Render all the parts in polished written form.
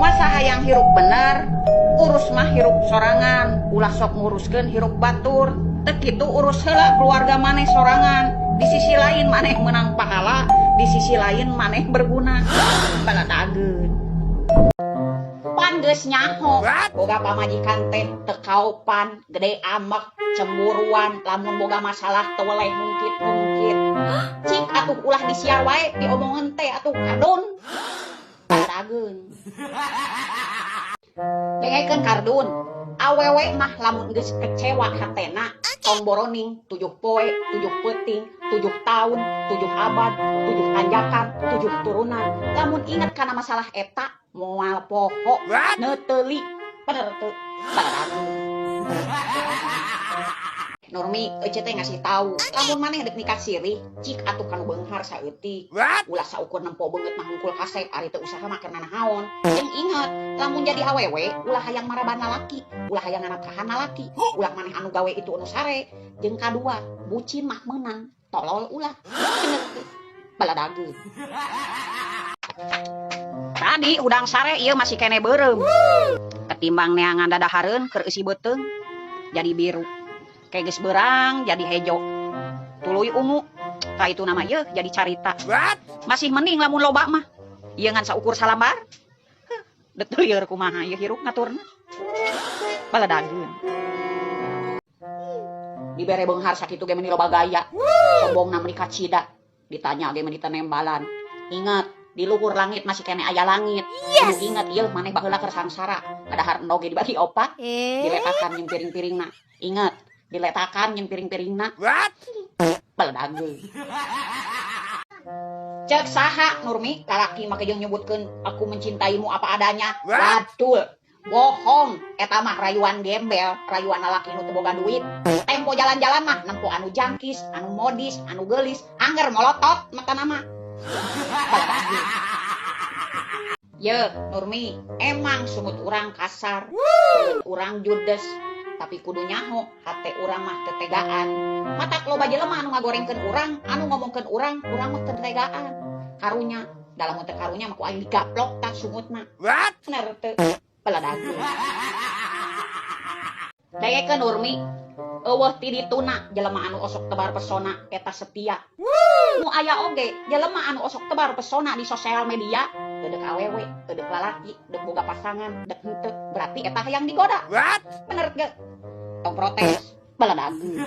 Masa hayang hirup bener, urus mah hirup sorangan, ulah sok nguruskeun hirup batur. Teu kitu urus heula keluarga maneh sorangan. Di sisi lain maneh menang pahala, di sisi lain maneh berguna. Baladageun. Pan geus nyaho, boga pamajikan teh teu kaopan, gede amek, cemburuan, lamun boga masalah teu weleh ngungkit-ngungkit. Cik atuh ulah disiar wae diomongan teh atuh kardun. Baladageun. Dengekeun kardun, awewe mah lamun geus kecewa hatena, tong boroning 7 poe, 7 peuting, 7 tahun, 7 abad, 7 tanjakan, 7 turunan. Lamun inget kana masalah eta, moal poho, neuteuli, bener teu? Baladageun. Nurmi, ece teh ngasih tahu, lamun maneh dek nikah sirih, cik atuh kanu beunghar saeutik. Ulah saukur nempo beungeut mah hungkul kasep, ari teu usaha mah keur nanahaon. Jeung inget, lamun jadi awewe, ulah hayang maraban lalaki, ulah hayang nganapkahan lalaki, ulah maneh anu gawe itu anu sare. Jeung kadua, bucin mah meunang, tolol ulah. Bener teu? Baladageun. Tadi udang sare ieu masih kene beureum. Ketimbang neangan dadahareun keur eusi beuteung jadi biru. Kayak geus beurang jadi hejo. Tuluy ungu. Ka itu nama ieu jadi carita. Masih mending lamun loba mah. Ieu ngan saukur salambar. Heuh, dek teu lieur kumaha ieu hirup ngaturna. Baladageun. Dibere beunghar sakitu ge meuni loba gaya. Sombongna meuni kacida. Ditanya ge meuni tenembalan. Ingat, di luhur langit masih kene aya langit. Yes. Kudu inget ieu maneh baheula keur sangsara. Kadahar endog ge dibagi opat. Diletakan jeung piring-piringna. Ingat, diletakan jeung piring-piringna. Baladageun. Cek saha Nurmi, lalaki make jeung nyebutkeun aku mencintaimu apa adanya. Waduh, bohong. Eta mah rayuan gembel, rayuan lalaki nu teu boga duit. Tempo jalan-jalan mah nempo anu jangkis, anu modis, anu geulis, angger molotot matana mah. Baladageun. Ye, Nurmi, emang sungut urang kasar, sungut urang judes, tapi kudu nyaho hate urang mah teu tegaan. Matak loba jelema anu ngagorengkeun urang, anu ngomongkeun urang, urang mah teu tegaan. Karunya, dalam teu karunya mah ku aing digaplok tah sungutna. Bener teu? Baladageun. Dengekeun Nurmi, eueuh ti dituna jelema anu osok tebar pesona eta setia. Nu aya oge jelema anu osok tebar pesona di sosial media, deuk awewe, deuk lalaki, deuk boga pasangan, deuk henteu, berarti eta hayang digoda. Bener teu? Tong protes, baladageun.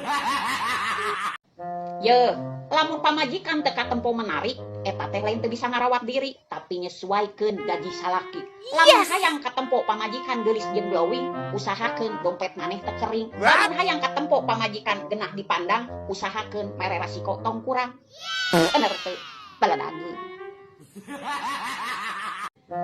Ye, lamun pamajikan teu katempo menarik, eta teh lain teu bisa ngarawat diri, tapi nyesuaikeun gaji salaki. Lamun hayang katempo pamajikan geulis jeung glowing, usahakeun dompet maneh teu kering. Lamun hayang katempo pamajikan genah dipandang, usahakeun mere rasiko tong kurang. Bener teu? Baladageun.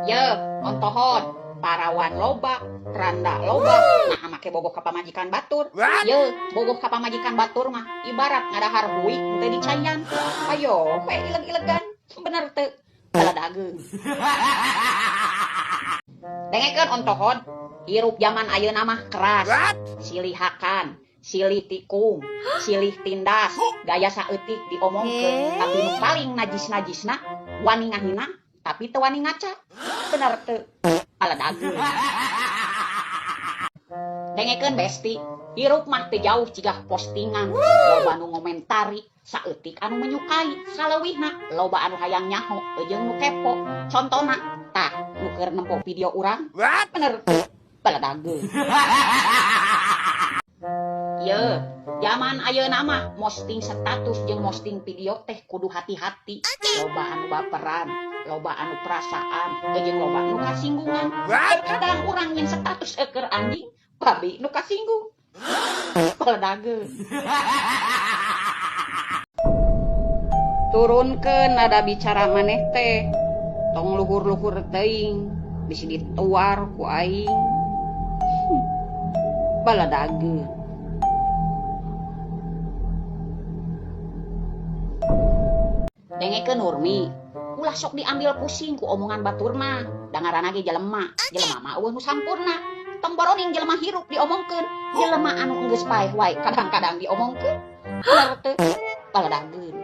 Ye, ontohon, parawan loba, randa loba, nah make bogoh ka pamajikan batur. Ye, bogoh ka pamajikan batur mah ibarat ngadahar hui teu dicayan. Ayo, we ileg-ilegan. Bener teu? Baladageun. Dengekeun ontohon, hirup zaman ayeuna mah keras. Silih hakan, silih tikung, silih tindas, gaya saeutik diomongkeun, tapi nu paling najis-najisna wani ngahina tapi teu wani ngaca. Bener teu? Baladageun. Dengekeun besti, hirup mah teu jauh cigah postingan, loba nu ngomentari, saeutik anu menyukai, saleuwihna loba anu hayang nyaho jeung nu kepo. Contona tah nu keur nempo video urang. Bener teu? Baladageun. Ye, zaman ayeuna mah posting status jeung posting video teh kudu hati-hati. Loba anu baperan, loba anu perasaan, jeung loba nu kasinggungan. Terkadang urang yang status eukeur anjing, babi nu kasinggung. Baladageun. Turunkeun nada bicara maneh teh, tong luhur-luhur teuing, bisi dituar ku aing. Baladageun. Dengekeun Nurmi, ulah sok diambil pusing ku omongan batur mah. Da ngaranna ge jelema, jelema mah eueuh nu sampurna. Tong boroning jelema hirup diomongkeun, jelema anu geus paeh wae kadang-kadang diomongkeun. Bener teu? Baladageun.